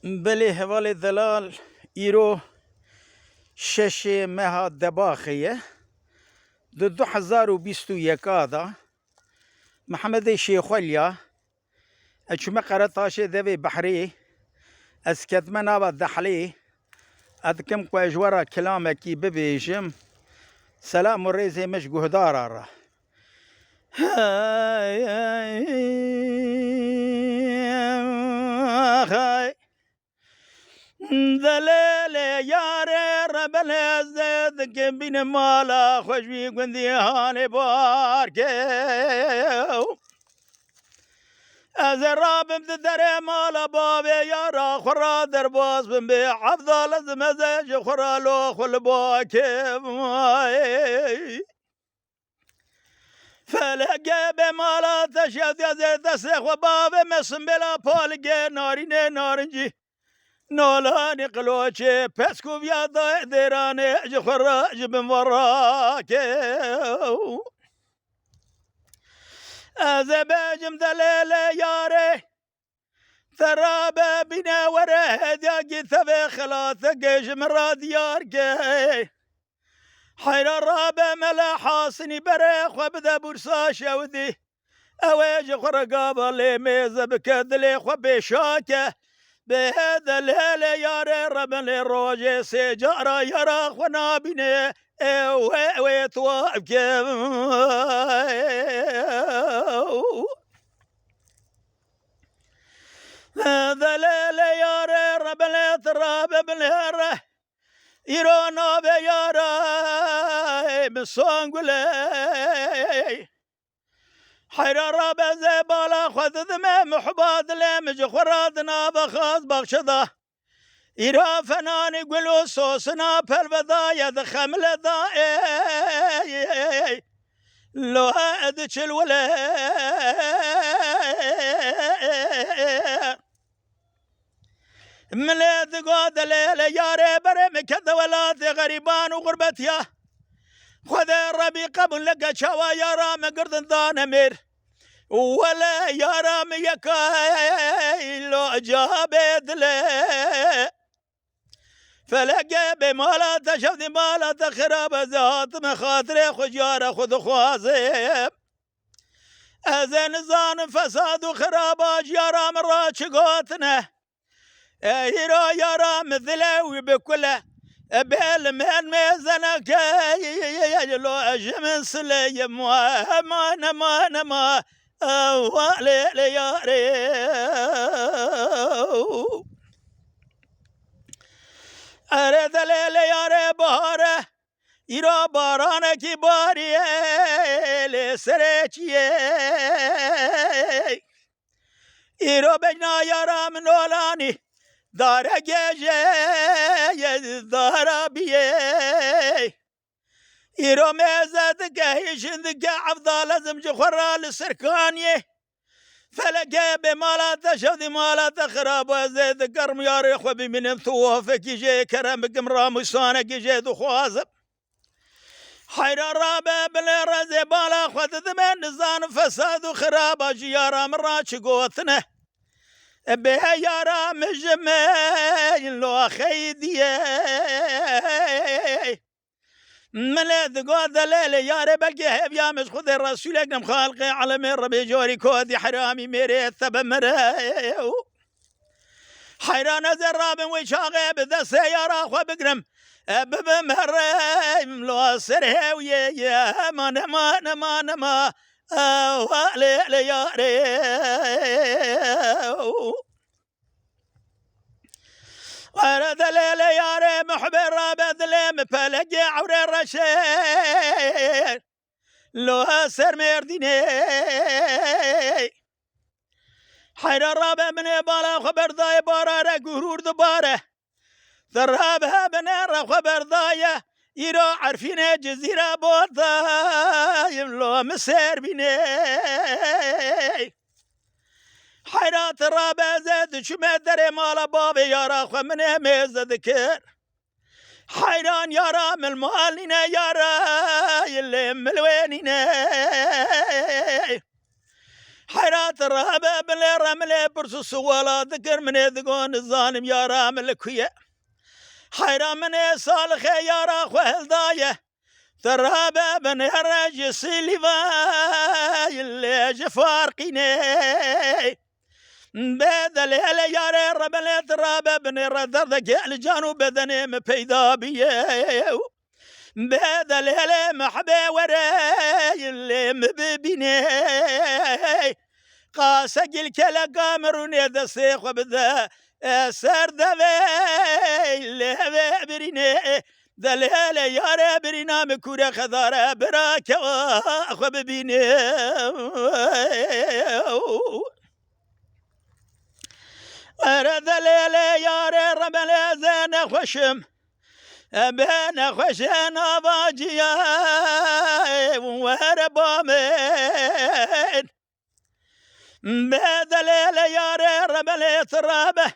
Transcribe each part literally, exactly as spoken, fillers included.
Belê hevalê delal, îro şeşê meha Debaxê ye. Di du hezar û bîst û yeka de Mihemedê Şêxweliya, ez çûme Qeretaşê devê behrê, ez ketime nava dehlê, ez dikim ku ez ji we re kilamekî bibêjim. Selam û rêzê min ji guhdara re. Hey, hey, hey. Delêlê yarê rebelê zêdike bîne mala xwe ji wî gundî hanê barke. Ez ê rabim di derê mala bavê yara xwe ra derbas bim bê Evdal ez me ze ji xwe ra lo xwe li bakê. Feleke bê mala te şewdiya zê destê xwe bavê me simbêla paligê narînê narincî. Nolanî qiloçê peskuviya dayê dêranê ji xwe re ji bin ve rake. Ez ê bêjim delêlê yarê. Te rabe bîne were hediya gî tevê xelateke ji min ra diyar ke. Heyra rabe mele hasinî berê xwe bide bursa şewdî. Ew ê ji xwe re gava lê mêze bike dilê xwe pêşa ke. Bê delêlê yarê rebelê rojê sê cara yara xwe nabîne. Ew ê wê tuwa bike. Delêlê yarê rebelê tirabe bilêre. Îro navê yara ê min Songulê. Heyra rabe zê bala xwe didime muhba dilê min ji xwe ra di nava xaz baxşe da. Îra fenanî gul û sosina pelve daye di xemile da ê. Lo diçil wile. Milê digo delêlê yarê berê min kete welatê xerîban û xurbetiya. Xwedê Rebî qebûl neke çawa yara min girdin dane mêr. Wele yara min yeka lo cabê dile. Feleke bê mala te şevdî mala te xirab ez ê hatime xatirê xwe ji yara xwe dixwazim. Ez ê nizanim fesad û xiraba ji yara min ra çi gotine. E, hîra yara min dile wî bi kule. E, bê li min mêzeneke lo ez ji min sileyim. Ema, nema, nema. Ewa lê, lê yarê. Ere delê lê yarê bahare. Îro baranekî barî lê serê çiyê. Îro bejna yara min olanî. Dare gêje ye dara biyê. Îro mêze dike hîşin dike evdal ezim ji xwe ra li ser kaniyê. Feleke bê mala te şevdî mala te xirab ez ê digerim yarê xwe bimînim tu wafekî jê kerem bikim ramûsanekî jê dixwazim. Heyra rabe bilê rezê bala xwe didime nizanim fesad û xiraba ji yara min ra çi gotine. Bê yara min ji min lo xeydiye. Milê digo delêlê yarê belkî hêviya min ji Xwedê Resûlek nim xalqê elemê rebê carî kotî heramî mêrê te bimire. Heyran ez ê rabim wê çaxê bi destê yara xwe bigrim. E bibim herêm lo ser hêwiyê ye. Ema nema, nema, nema. Ewa lê, lê yarê. Were delê lê yarê muhbê rabe dilê min pelekê ewrê reşê. Lo ser Mêrdînê. Heyra rabe min ê bala xwe berdayê bara re gurûr dibare. Di rabe min ê re xwe berdaye. Îro Erfînê Cizîre botayim lo min ser bînê. Heyra ti rabe ez ê diçûme derê mala bavê yara xwe min ê mêze dikir. Heyran yara min mal nîne yara lê min wê nîne. Heyra ti rabe binê remilê pirs û siwala dikir, minê digo nizanim yara min li ku ye. Heyra minê salixê yara xwe hildaye. Ti rabe binê re ji Silîvayilê ji Farqînê. Bê delêlê yarê rebelê ti rabe binê re derdekê li can û bedenê min peyda biye. Bê delêlê mehbê were lê min bibînê. Qase gil keleka min rûnê destê xwe bide. E ser devê lê vê birînê. Delêlê yarê birîna min kûre xedare bira kewa xwe bibînê. Ere delêlê yarê rebelê zê nexweşim. Em bê nexweşê nava ciyê were ba min. Bê delêlê yarê rebelê ti rabe.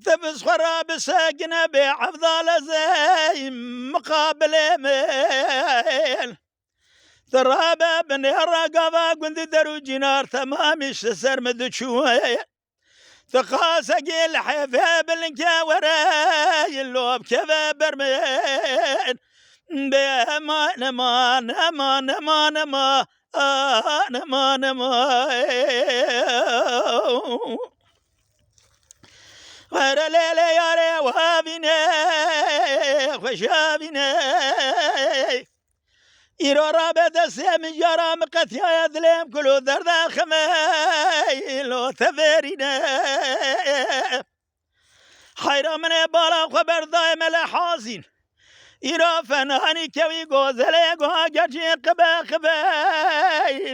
Ti bi xwe re bisekine bê evdale zey miqabilê min. Ti rabe binê re gava gundî der û cînar temamî ji ser min diçû. Ti qasekê li hêfê bilinkê were, lop keve ber min. Bê ema, nema, nema, nema, nema, a, nema, nema. Were lêlê yarê wavînê, xweşavînê. Îro rabe destê min yara min qetiyaye dilê min kul û derde xemê lo te verîne. Heyra min ê bala xwe berdayê me le hazîn. Îro fenanî kewî gozelê goha gercî qibe qibe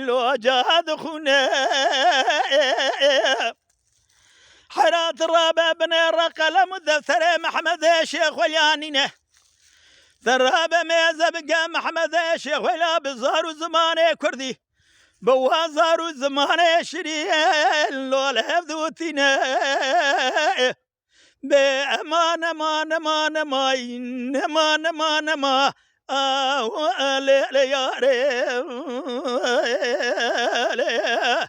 lo ca dixûne. Hera ti rabe binê re qelem û defterê Mehmedê Şêxwelyanî ne. Ti rabe mêze bike Mehmedê Şêxwela bi zar û zimanê kurdî. Bi wa zar û zimanê şirîn lo li hev dûtîne. Bê ema nema, nema, nema, nema, nema, nema. Aw, lê, lê, yarê, lê.